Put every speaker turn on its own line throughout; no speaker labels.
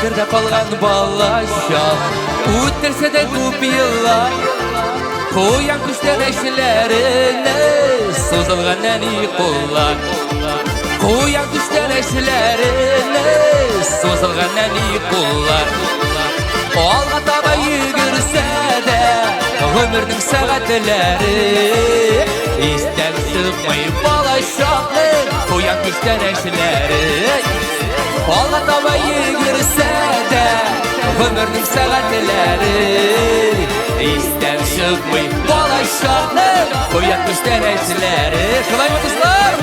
Хәтердә калган балачак, үтерсә дә күп еллар. Куян күчтәнәчләренә сузылган нәни куллар. Куян күчтәнәчләренә сузылган нәни куллар. Алга таба йөгерсә дә гомернең сәгатьләре истән чыкмый балачакның куян күчтәнәчләре. Алга таба йөгерсә дә гомернең сәгатьләре истән чыкмый балачакның куян күчтәнәчләре. Шулаймы, дуслар?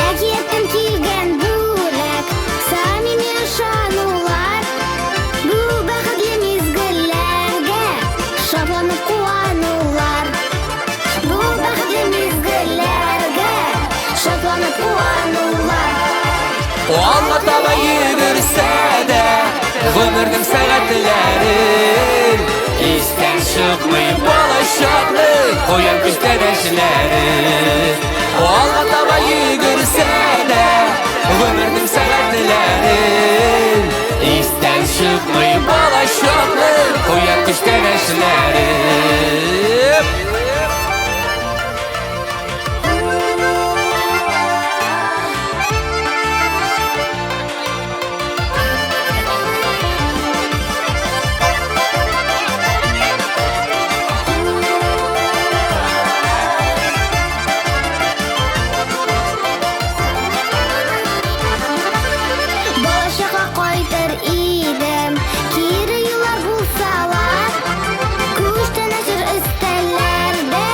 Әкияттән килгән бүләк, самими ышанулар. Бу бәхетле мизгелләргә шатланып куанулар. Бу бәхетле мизгелләргә шатланып куанулар.
Алга таба йөгерсә дә гомернең сәгатьләре истән чыкмый балачакның куян күчтәнәчләре. Алга таба йөгерсә дә гомернең сәгатьләре истән чыкмый балачакның куян күчтәнәчләре.
Балачакка кайтыр идем, кире юллар булсалар. Күчтәнәчләр өстәлләрдә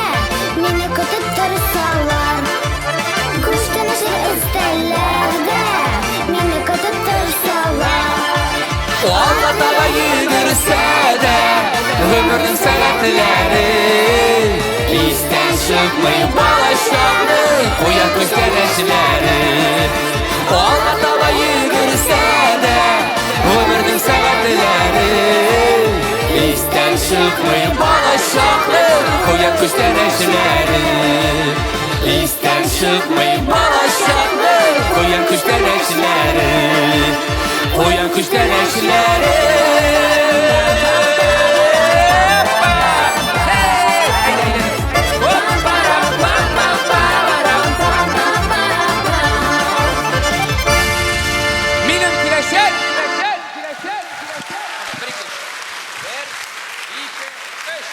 мине көтеп торсалар. Күчтәнәчләр өстәлләрдә мине көтеп торсалар.
Алга таба йөгерсә дә гомернең сәгатьләре истән чыкмый балачакның куян күчтәнәчләре. Алга таба йөгерсә дә гомернең сәгатьләре истән чыкмый балачакның куян күчтәнәчләре. Истән чыкмый балачакның куян күчтәнәчләре. Куян күчтәнәчләре. Минем киләчәк! Киләчәк! Киләчәк! Бер, ике, өч.